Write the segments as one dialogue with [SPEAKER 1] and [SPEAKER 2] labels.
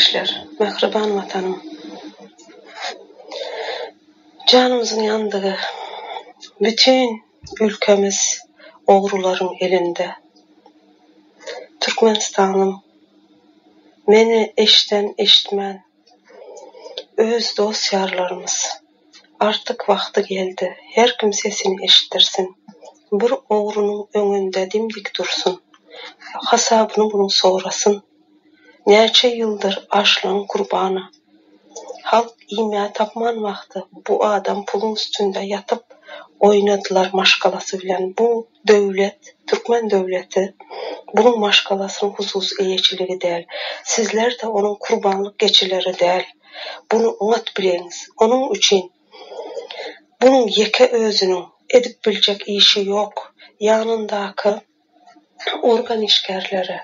[SPEAKER 1] Ildeşler, mähriban Watanym! Janymyzyň ýandygy, bütin ülkemiz ogrularyň elinde. Türkmenistanym, meni eşden eşitmän, öz dost-ýarlarymyz, artyk wagty geldi, her kim sesini eşitdirsin, bir ogrunyň öňünde dim-dik dursun, hasabyny munuň sorasyn. Näçe ýyldyr açlygyň gurbany. Halk iýmäge tapman wagty bu adam puluň üstünde ýatyp oýnadylar maşgalasy bilen bu döwlet türkmen döwleti bunuň maşgalasynyň hususy eýeçiligi däl sizlerde onuň kurbanlyk geçileri däl buny oňat bileňiz onuň üçin bunuň ýeke özüniň edip biljek işi ýok ýanyndaky Organ işgärleri,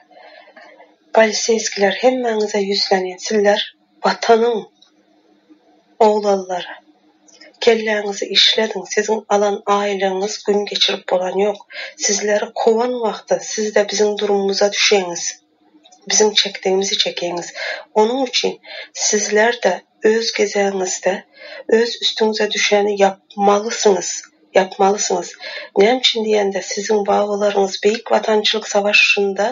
[SPEAKER 1] poliseýskiler hemmäňize ýüzlenýän, sizler Watanyň oglanlary. Kelläňizi işlediň, siziň alan aýlygyňyz gün geçirip bolan ýok. Sizleri kowan wagty sizde biziň durumymyza düşeňiz. Biziň çekdigimizi çekeňiz. Onuň üçin sizler-de öz gezegiňizde öz üstüňize düşeni ýapmalysyňyz, ýapmalysyňyz. Näme üçin diýende, siziň babalaryňyz Beýik Watançylyk savaşynda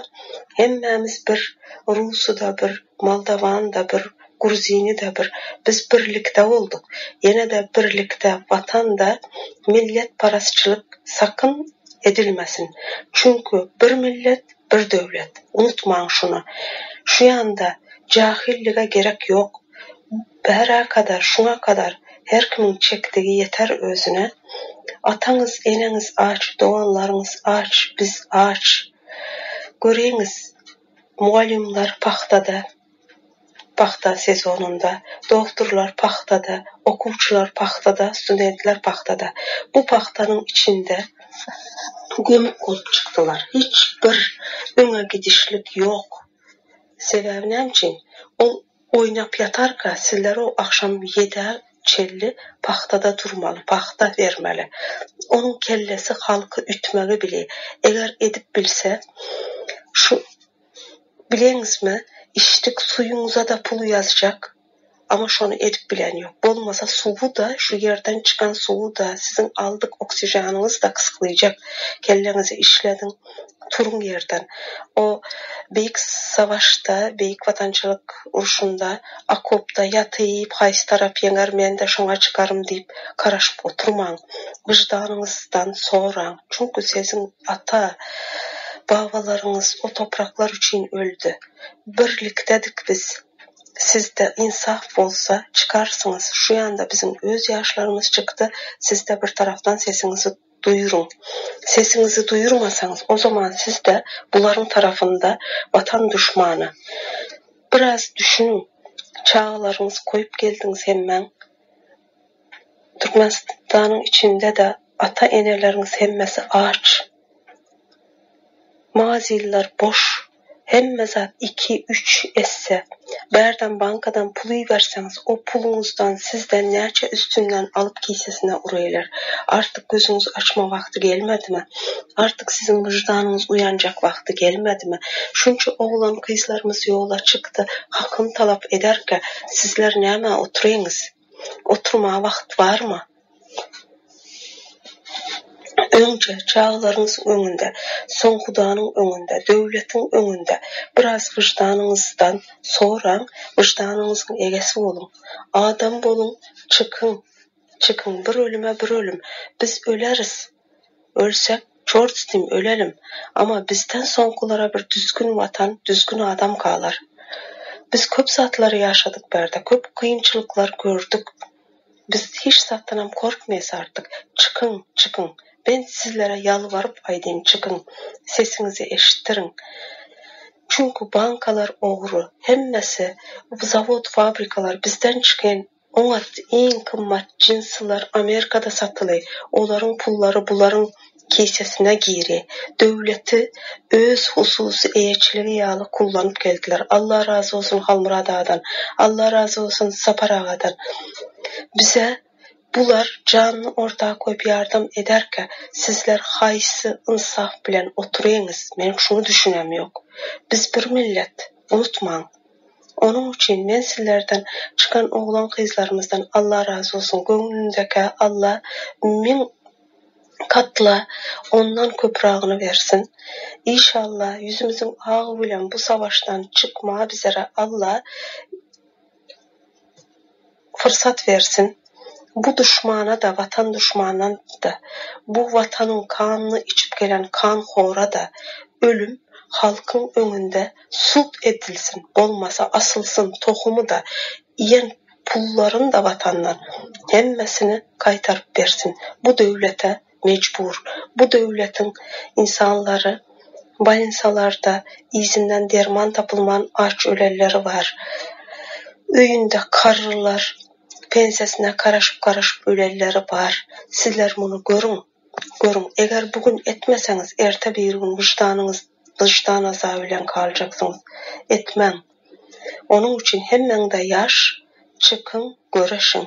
[SPEAKER 1] hemmämiz bir, rusy-da bir, moldawany-da bir, gruzini-de bir, biz birlikde bolduk. Ýene-de birlikde Watanda milletparazçylyk sakyn edilmesin. Çünki bir millet, bir döwlet. Unutmaň şuny. Şu ýanda jahyllyga gerek ýok. Bärä kadar, şuňa kadar her kimiň çekdigi ýeter özüne. Ataňyz, eneňiz aç, doganlaryňyz aç, biz aç. Göriňiz, mugallymlar pagtada. Pagta sezonynda dogtorlar pagtada, okuwçylar pagtada, studentler pagtada. Bu pagtanyň içinde gömük bolup çykdylar. Hiç bir öňe gidişlik ýok. Sebäbi näme üçin? Ol oýnap ýatarka sizler o agşam ýedä çenli pagtada durmaly, pagta bermeli. Onuň kellesi halky ütmegi bile. Eger edip bilse, şu Bileňizmi, içdik suýuňyza-da pul ýazjak, ama şony edip bilen ýok. Bolmasa suwy-da, şu ýerden çykan suwy-da, siziň aldyk oksijanyňyzy-da gysglyjak. Kelleňizi işlediň, turuň ýerden. O Beýik savaşda, Beýik Watançylyk urşunda okopda ýatyp, haýsy tarap ýeňer, men-de şoňa çykaryn diýip garaşyp oturmaň. Wyždanyňyzdan soraň. Çünki siziň ata, babalaryňyz o topraklar üçin öldi. Birlikdedik biz. Sizde ynsap bolsa, çykarsyňyz. Şu ýanda biziň öz ýaşlarymyz çykdy, sizde bir tarapdan sesiňizi duýuryň. Sesiňizi duýurmasaňyz, o zaman sizde bularyň tarapynda watan duşmany. Biraz düşüniň. Çagalaryňyzy koýup geldiňiz hemmäň. Türkmenistanyň içinde-de ata-eneleriňiz hemmesi aç. Magazynlar boş. Hemme zat iki, üç esse. Bärden bankadan pul iberseňiz, o puluňyzdan sizden näçe üstünden alyp kisesine urýarlar. Artyk gözüňizi açma wagty gelmedimi? Artyk siziň wyždanyňyz uýanjak wagty gelmedimi? Şunça oglan gyzlarymyz ýola çykdy, hakyny talap ederkä, sizler nämä oturyňyz? Oturmaga wagt barmy? Öňje çagalaryňyzyň öňünde, soň Hudanyň öňünde, döwletiň öňünde biraz wyždanyňyzdan soraň, wyždanyňyzyň egesi boluň. Adam boluň, çykyň, çykyň, bir ölüme bir ölüm. Biz öleris, ölsek, çort s nim, ölelim. Amma bizden soňkulara bir düzgün watan, düzgün adam galar. Biz köp zatlary ýaşadyk bärde, köp kynçylyklar gördük. Biz hiç zatdanam korkmaýas artyk. Çykyň, çykyň. Men sizlere ýalbaryp aýdyn, çykyň. Sesiňizi eşitdiriň. Çünki bankalar ogry, hemmesi, zawod, fabrikalar bizden çykan oňat, iň gymmat jinsiler Amerikada satyly, olaryň pullary bularyň kisesine giri. Döwleti öz hususy eýeçiligi ýaly kullanyp geldiler. Alla razy bolsun Halmyrat agadan, Alla razy bolsun Sapar agadan. Bize bular janyny orta goýup ýardam ederkä sizler haýsy ynsap bilen oturyňyz men şuny düşünem ýok. Biz bir millet, unutmaň. Onuň üçin men sizlerden çykan oglan gyzlarymyzdan Allah razy bolsun göwnündekä Allah miň katla ondan köpüragyny bersin. Işalla ýüzümiziň agy bilen bu savaşdan çykmaga bizere Allah fyrsat bersin. Bu duşmana-da watan duşmanyna-da bu watanyň kanyny içip gelen kanhora-da ölüm halkyň öňünde sud edilsin bolmasa asylsyn tohumy-da iýen pullaryny-da watandan hemmesini gaýtaryp bersin bu döwlete mejbur bu döwletiň insanlary bolnisalarda yzyndan derman tapylman aç ölenleri bar öýünde karrylar pensiýasyna garaşyp garaşyp ölenleri bar sizler muny görüň görüň eger bu gün etmeseňiz erte birigün wyždanyňyz wyždan azaby bilen galjaksyňyz etmäň onuň üçin hemmäňde ýaş çykyň göreşiň.